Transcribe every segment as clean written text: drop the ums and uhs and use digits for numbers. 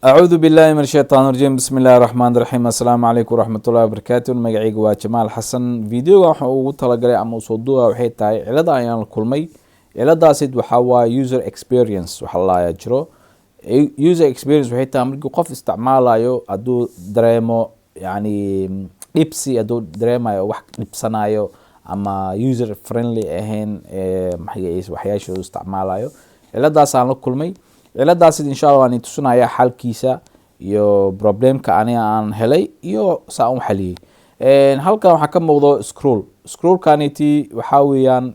Acuudu billahi min ashaytaan rajiim. Bismi illahi raxmaan raxiim. Assalaamu calaykum waraxmatullahi wabarakaatu. Magacayga waa Jamaal Xasan. Videoga waxaan ugu talagalay ama usoo duuba waxay tahay cilada ayaan la kulmay. Ciladaasi waxaa waaye user experience. Waxa la jiro user experience waxay tahay markii qof isticmaalayo, hadduu dareemo yani dhibsi, hadduu dareemayo wax dhibsanayo ama user friendly ahayn waxyaasha uu isticmaalayo. Ciladaasaan la kulmay. Ciladaas insha Allah waan tusinaya xalkiisa iyo problemka aniga aan helay iyo saa u xaliyey. Halkan waxaa ka muuqdo scroll. Scrollkaniti waxaa weeyaan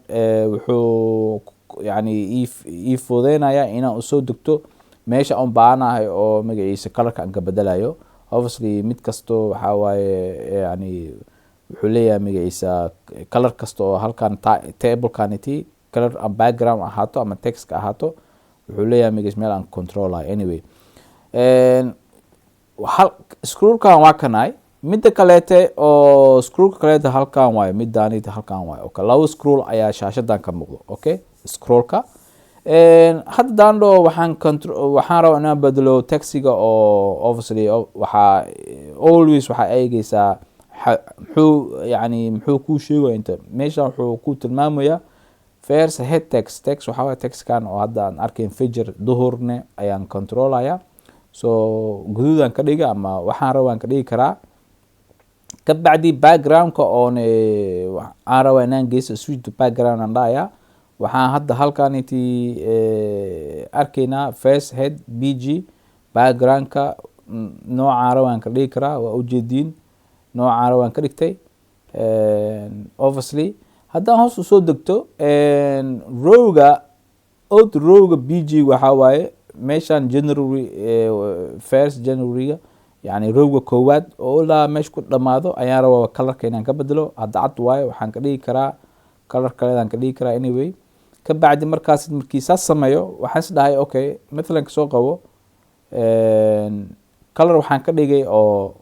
wuxuu yani ii fududeynaya inaan usoo degto meesha aan baahanahay oo magaciisa colorka aan ka bedelayo. Obviously mid kasto waxaa waaye yani wuxuu leeyahay magaciisa color kasta oo halkan tablekaniti color background ahaato ama text ahaato, wuxuu leeyahay magaciisa meel aan controlayo. Anyway, scrollkan waa kanay. Midda kaleete oo scrollka kaleete halkan waayo, midaanita halkan waayo. Okay, laba scroll ayaa shaashadan ka muuqdo. Okay, scrollka hadda dando waxaan control, waxaan rabaa inaan bedelo textiga oo obviously waxaa always waxaa eegeysaa muxuu yani muxuu kuu sheegaya inta meeshan. Wuxuu ku tilmaamayaa first head text. Text waxaa waye textkan oo hadda aan arkayn. Fajr duhurne ayaan controlaya, so guduudan ka dhiga ama waxaan rabaan ka dhigi karaa. Kabacdi backgroundka oon aan rabaa inaan geysto, switch to background aan dhahaya. Waxaan hadda halkaniti arkaynaa first head bg backgroundka noocaan rabaan ka dhigi karaa. Waa ujeediin, noocaan rabaan ka dhigtay. Obviously haddaan hoos usoo degto rowga out, rowga bg waxaa waaye meeshan January 1st January-ga, yani rowga koowaad oo ilaa meesha ku dhamaado ayaan rabaa colorka inaan ka bedelo. Hadda cad waayo, waxaan ka dhigi karaa color kaleedaan ka dhigi karaa. Anyway, ka bacdi markaas markii saas sameeyo, waxaan is dhahay okay, mathalan kasoo qabo color waxaan ka dhigay oo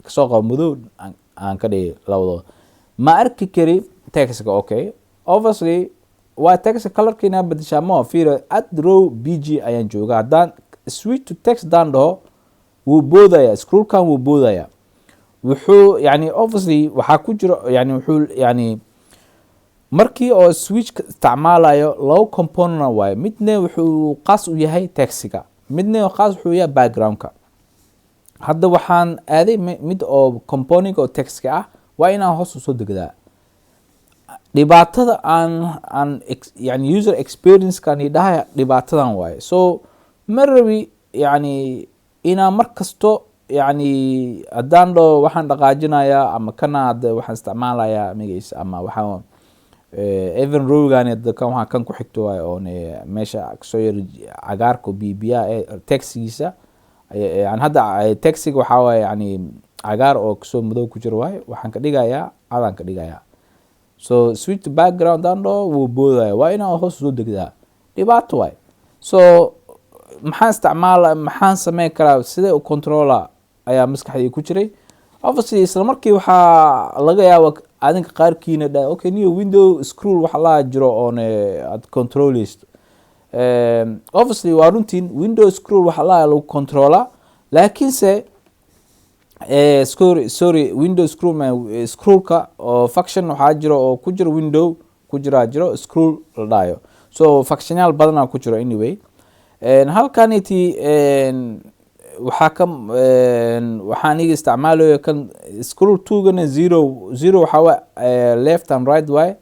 kasoo qabo madow aan ka dhigay labadooda. Ma arki kari textka. Okay, obviously waa text colorka inaa bedeshaa ma fiira. At row bg ayaan jooga. Haddaan switch to text haddaan dhaho, wuu boodaya scrollkan, wuu boodaya. Wuxuu yani obviously waxaa ku jiro yani wuxuu yani markii oo switch isticmaalayo laba component waaye. Midna wuxuu qaas u yahay textiga, midna qaas wuxuu yahay backgroundka. Hadda waxaan aaday mid oo component oo textka ah. Waa inaan hoos usoo degdaa. Dhibaatada aan yani user experience-kan idhahaya dhibaatadan waaye. So ma rabi yani inaan mar kasto yani haddaan dhaho waxaan dhaqaajinayaa ama kana hadda waxaan isticmaalayaa magaciisa ama waxaan even rowgan hadda kan waxaan kan ku xigto waaye oon meesha kasoo yar cagaarka bibiya ee textigiisa. Yani hadda textiga waxaa waaye yani cagaar oo kasoo madow ku jiro waaye. Waxaan ka dhigayaa cadaan ka dhigayaa. So switch to background haddaan dhaho, wuu boodaya. Waa inaan hoos soo degdaa, dhibaato waay. So maxaan isticmaala, maxaan sameyn karaa, sidee u controller ayaa maskaxdii ku jiray. Obviously isla markii waxaa laga yaaba adinka qaarkiina dha okay, new window scroll waxa la jiro oon aad controleysto. Obviously waa runtiin, window scroll waxa la lagu controla, laakiinse sorry, sorry, window scroll scrollka oo function waxaa jiro oo ku jiro window ku jiraa jiro scroll la dhahayo. So functionyaal badanaa ku jiro. Anyway, halkaniti waxaa ka waxaan iga isticmaalayo kan scroll two-gana zero zero waxaa waay left and right waay,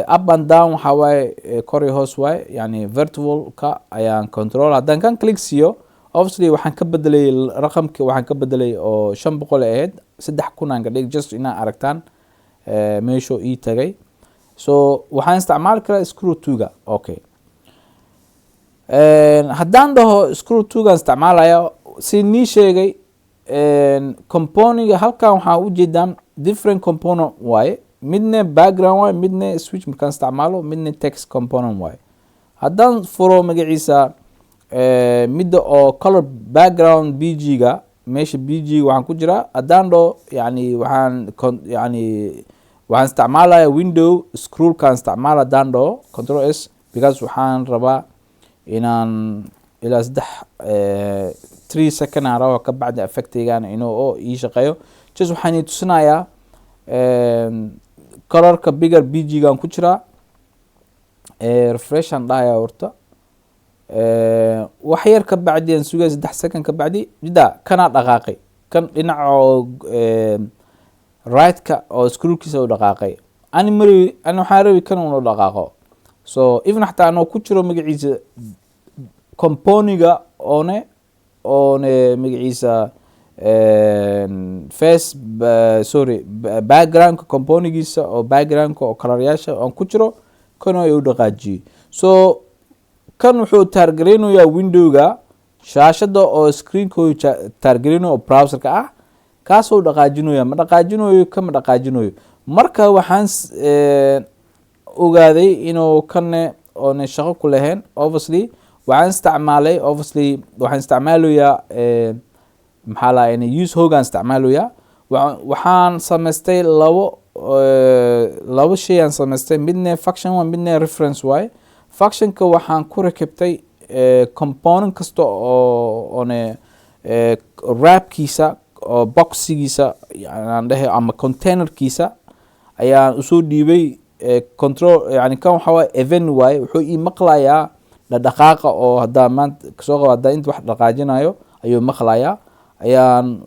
up and down waxaa waaye kor iyo hoos waay. Yani verticalka ayaan control. Haddaan kan click siiyo, obviously waxaan ka bedelay raqamki, waxaan ka bedelay oo 500 ahayd 3000 aan ka dhig, just inaa aragtaan meeshuu ii tagay. So waxaan isticmaali karaa scroll two-ga. Okay, haddaan dhaho scroll two-gaan isticmaalaya, si nii sheegay componentga halkan waxaan ujeedaa different component waaye. Midna background waaye, midna switch markaan isticmaalo, midna text component waaye. Haddaan furo magaciisa midda oo color background bg-ga, meesha bg waxaan ku jiraa, haddaan dhaho yani waxaan yani waxaan isticmaalaya window scrollkaan isticmaala. Haddaan dhaho control s, because waxaan rabaa inaan ilaa saddex 3 second aan raba ka bacdi effectigana inuu oo ii shaqeeyo. Just waxaan ii tusinayaa colorka bigger bg gaan ku jiraa. Refresh aan dhahayaa horta. Wax yar ka bacdi aan sugaya, 3 second ka bacdi jida kanaa dhaqaaqay, kan dhinaca oo right-ka oo scrollkiisa u dhaqaaqay. Ani marabi, ani waxaan rabi kan unu dhaqaaqo. So even xataa anoo ku jiro magaciisa componentiga oone magaciisa face, sorry, backgroundka componentigiisa oo backgroundka oo coloryaasha aan ku jiro, kan ay u dhaqaajiyey. So kan wuxuu targetgareynayaa windowga, shaashada oo screenka targetgareynayo oo browserka ah, kaasoo dhaqaajinaya. Ma dhaqaajinayo, kama dhaqaajinayo. Marka waxaan ogaaday inuu kanne oona shaqo ku lahayn. Obviously waxaan isticmaalay, obviously waxaan isticmaalayaa, maxaa lahaa, use hook-gaan isticmaalayaa. Waxaan samaystay labo shay aan samaystay. Midne function waay, midne reference waay. Functionka waxaan ku rakibtay component kasta oo one wrapkiisa oo boxigiisa aan dhehe ama containerkiisa ayaan usoo dhiibay control. Yani kan waxaa waye event waaye, wuxuu ii maqlayaa dhaqdhaqaaqa oo haddaa maanta kasoo qabo, haddaa inta wax dhaqaajinayo ayuu maqlayaa. Ayaan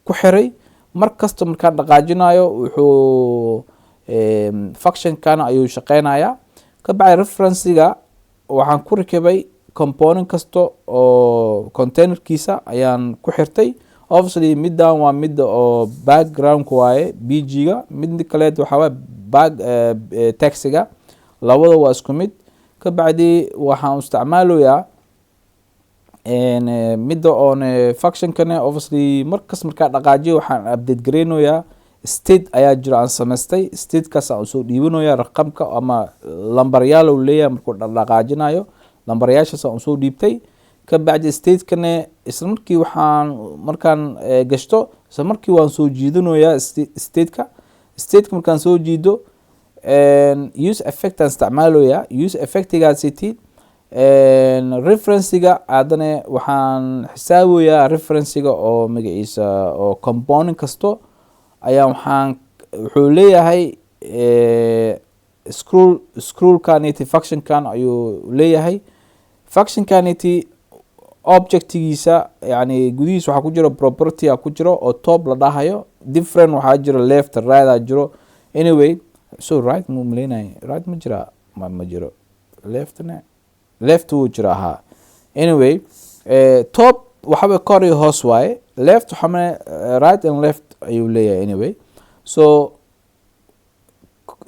ku xiray. Mar kasta markaan dhaqaajinayo, wuxuu functionkana ayuu shaqeynayaa. Ka bacdi referencega waxaan ku rakibay component kasta oo containerkiisa ayaan ku xirtay. Obviously middan waa midda oo backgroundka waaye, bg-ga. Mid kaleet waxaa waaye back textiga. Labada waa isku mid. Ka bacdi waxaan isticmaalayaa midda oon functionkane. Obviously markas markaa dhaqaajiyo, waxaan update gareynayaa state ayaa jiro aan samaystay. Statekaas aan usoo dhiibanayaa raqamka ama lambaryaal uu leeyahay markuu dhaqaajinayo, lambaryaashaas aan usoo dhiibtay. Ka bacdi statekane isla markii waxaan markaan gashto, isla markii waan soo jiidanayaa stateka. Stateka markaan soo jiido, use effect aan isticmaalayaa. Use effectigaasiti referencega haddana waxaan xisaabayaa referencega oo magaciisa oo component kasto ayaa waxaan wuxuu leeyahay scrollkaniti functionkan ayuu leeyahay. Functionkaniti objectigiisa, yani gudihiisa waxaa ku jiro property a ku jiro oo top la dhahayo. Different waxaa jiro, left, right a jiro. Anyway, so right mu maleynay, right ma jira, ma jiro. Leftna, left wuu jira ahaa. Anyway, top waxaba kor iyo hoos waaye. Left waxaa right and left ayuu leeyahay. Anyway, so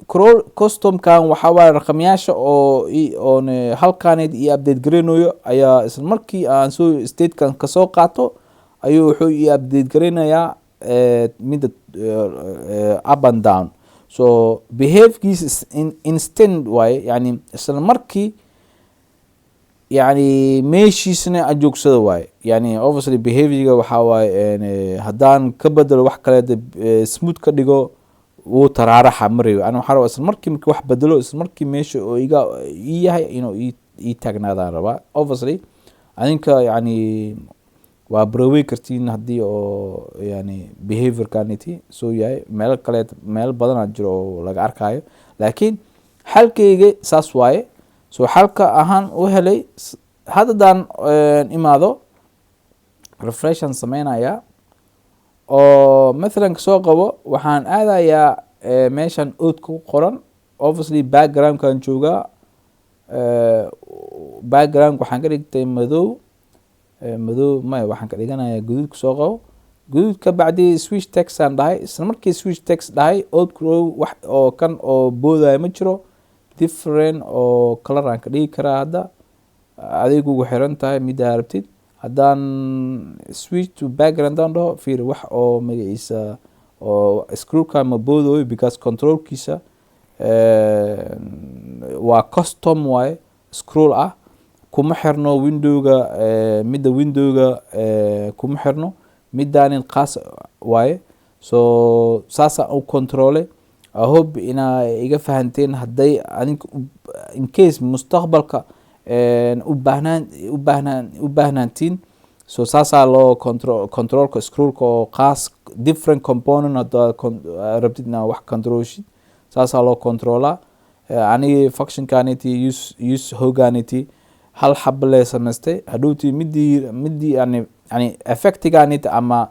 scroll customkan waxaa waaye raqamyaasha oo oon halkaneed iyo update gareynayo ayaa isla markii aan soo statekan kasoo qaato ayuu wuxuu ii update gareynayaa midda up and down. So behaviorkiisa instant waaye, yani isla markii, yani meeshiisna ajoogsada waaye. Yani obviously behaviorga waxaa waaye haddaan ka bedelo wax kaleeta, smooth ka dhigo, wuu taraaraxa marayo. Ani waxaa rabaa isla markii markii wax bedelo, isla markii meesha oo iga ii yahay inuu ii taagnaadaan rabaa. Obviously adinka yani waa barowey kartiin haddii oo yani behaviorkaniti soo yahay. Meelo kaleet, meelo badanaa jiro oo laga arkayo, laakiin xalkeyga saas waaye. So xalka ahaan u helay, haddadaan imaado, refreshan sameynaya oo mathalan kasoo qabo, waxaan aadayaa meeshan oodka ku qoran. Obviously backgroundkan joogaa. Background waxaan ka dhigtay madow. Madow maya, waxaan ka dhiganayaa guduud. Kasoo qabo guduud. Ka bacdi switch text aan dhahay. Isla markii switch text dhahay, oodka wax oo kan oo boodaya ma jiro. Different oo color aan ka dhigi karaa hadda, adigu ugu xiran tahay middaa rabtid. Haddaan switch to background aan dhaho, fiir, wax oo magaciisa oo scrollka ma boodayo, because controlkiisa waa custom waaye, scroll ah kuma xirno windowga. Midda windowga kuma xirno, midaanin khaas waaye. So saasaan u controlay. I hope inaa iga fahanteen. Hadday adinka in case mustaqbalka u baahnaan u baahnaantiin. So saasaa loo control, controlka scrollka oo qaas different component. Haddaad rabtid inaad wax controlshid, saasaa loo controlaa. Anigi functionkaniti use hoganiti hal xaba lee samaystay. Hadhowtii midii yani effectiganiti ama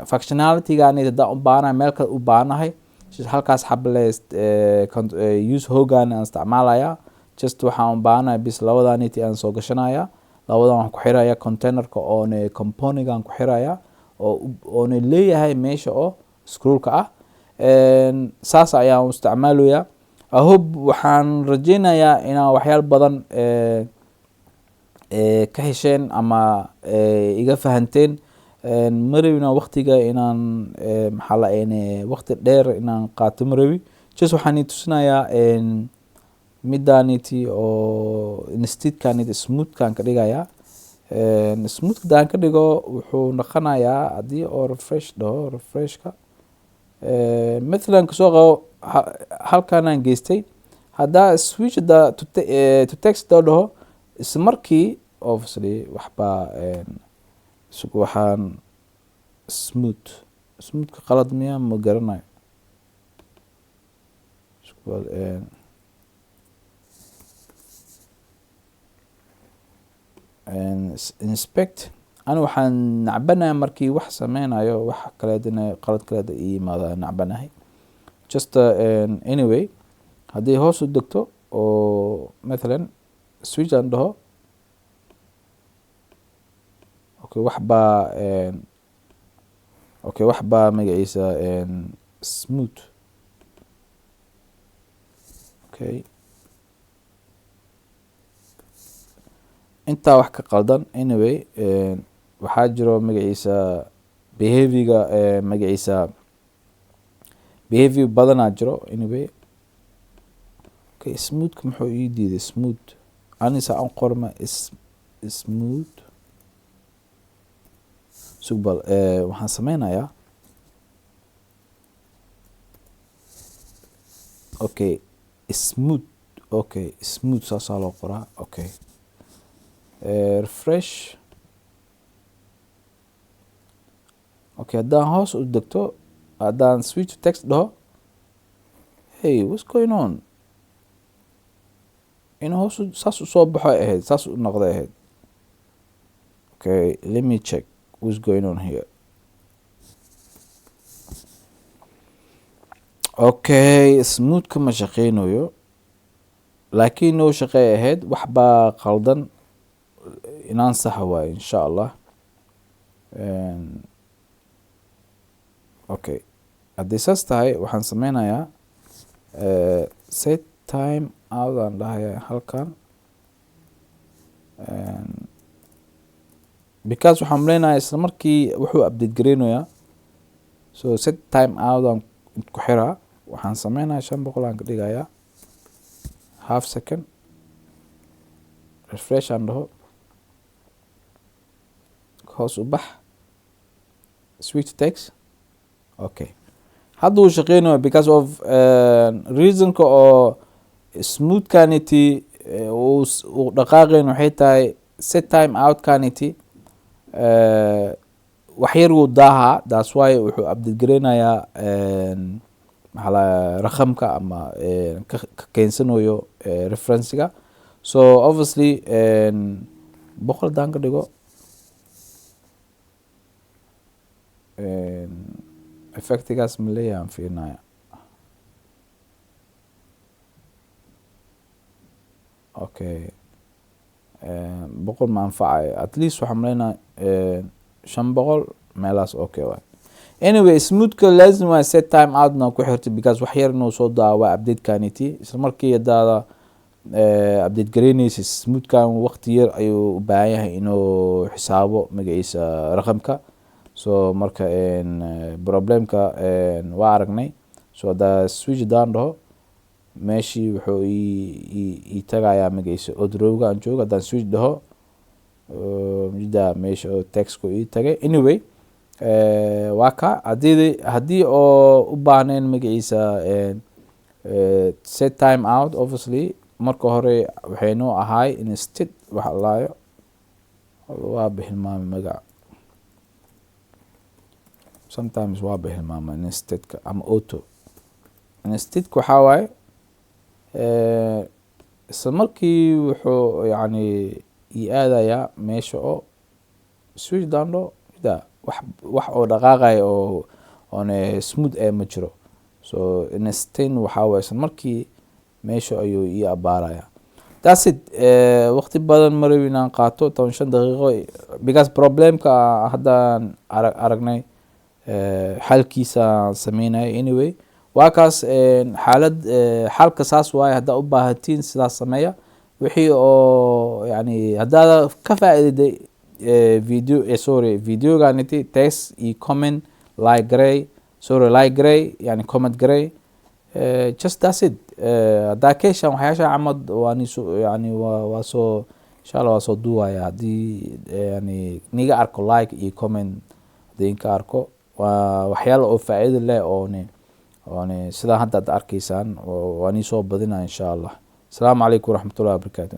functionalityganiti haddaan u baahanahay, meel kale u baahanahay, just halkaas xaba lee use hogan aan isticmaalaya. Just waxaan u baahanahay bis labadaniti aan soo gashanaya. Labadan waxaan ku xiraya containerka oone componentgaan ku xiraya oo oona leeyahay meesha oo scrollka ah. Saas ayaan u isticmaalaya. I hope, waxaan rajeynayaa inaan waxyaal badan ka hesheen ama iga fahanteen. Ma rabina waqtiga inaan maxaa la waqti dheer inaan qaato, ma rabi. Just waxaan i tusinayaa midaniti oo insteadkaniti smoothkan ka dhigaya. Smooth hadaan ka dhigo, wuxuu noqonayaa haddii oo refresh dhaho, refreshka mathalan kasoo qabo, halkanaan geystay. Haddaa switch da to text doo dhaho, isla markii obviously waxbaa isugu. Waxaan smooth, smoothka qalad miya? Ma garanayo. Isku inspect. Ani waxaan nacbanahay markii wax sameynayo, wax kaleed ina qalad kaleed ii yimaado nacbanahay. Just anyway, haddii hoos u degto oo mathalan switch aan dhaho, okay, wax baa okay, wax baa magaciisa smooth. Okay, intaa wax ka qaldan. Anyway, waxaa jiro magaciisa behaviorga, magaciisa behavior badanaa jiro. Anyway, okay, smoothka muxuu ii diiday? Smooth anisa aan qorma smooth. Sugbal, waxaan sameynayaa, okay, smooth. Okay, smooth saasaa loo qoraa. Okay, refresh. Okay, haddaan hoos u degto, haddaan switch to text dhaho, hey, what's going on? In hoos saas usoo baxo ay ahayd, saas u noqday ahayd. Okay, let me check what's going on here. Okay, smoothka ma shaqeynayo, laakiin noo shaqey ahayd. Wax baa qaldan, inaan saxa waayo insha Allah. Okay, haddii saas tahay, waxaan sameynayaa set time out aan dhahaya halkan, because waxaan maleynayaa isla markii wuxuu update gareynayaa. So set time out aan ku xiraa. Waxaan sameynayaa 500 aan ka dhigayaa, half second. Refresh aan dhaho, hoos u bax, switch text. Okay, hadda uu shaqeynayo because of reasonka oo smoothkanity uu dhaqaaqayn waxay tahay set time out kanity wax yar wuu daahaa. That's why wuxuu update gareynayaa maxaa la raqamka ama ka keensanayo referencega. So obviously 100 haddaan ka dhigo, effectigaas ma leeyahay? Aan fiirinaya. Okay, 100 ma anfacayo. At least waxaan maleynaya 500 meelahaas. Okay waay. Anyway, smoothka laazim waa set time outna ku xirto, because wax yar inuu soo daa waa update kanity. Isla markii hadaada update gareyneysa, smoothkan waqti yar ayuu u baahan yahay inuu xisaabo magaciisa raqamka. So marka problemka waa aragnay. So haddaa switch haddaan dhaho, meeshii wuxuu ii tagayaa magaciisa odrowga aan joogo. Haddaan switch dhaho, jida meesha oo textku ii tagay. Anyway, waa ka haddii oo u baahnayn magaciisa set time out. Obviously marka hore waxay noo ahaay instead waxa laayo. Waa hilmaamay magaca sometimes, waaba hilmaama nestedka ama auto nestedka. Waxaa waaye isla markii wuxuu yani i aadayaa meesha oo switch dando da wax oo dhaqaaqaya oo oone smooth eh ma jiro. So nesting waxaa waaye isla markii meesha ayuu ii abaaraya. That's it. Waqti badan ma rabi inaan qaato, 15 daqiiqo, because problemka haddaan aragnay xalkiisa aan sameynaya. Anyway, waa kaas xaalad xalka saas waaye. Haddaa u baahatiin, sidaas sameeya. Wixii oo yani haddaada ka faa'iiday video, sorry, videoganiti, text iyo comment, like garey, sorry, like garey, yani comment garey. Just that's it. Haddaa ka heshaan waxyaasha camad, waa niso yani waa soo, insha Allah, waa soo duwaya haddii yani niga arko like iyo comment. Haddii inka arko waa waxyaala oo faa'iido leh oone sidaa hadda ad arkaysaan, waa nii soo badinaya, insha Allah. Asalaamu calaykum waraxmatullahi wabarakaatu.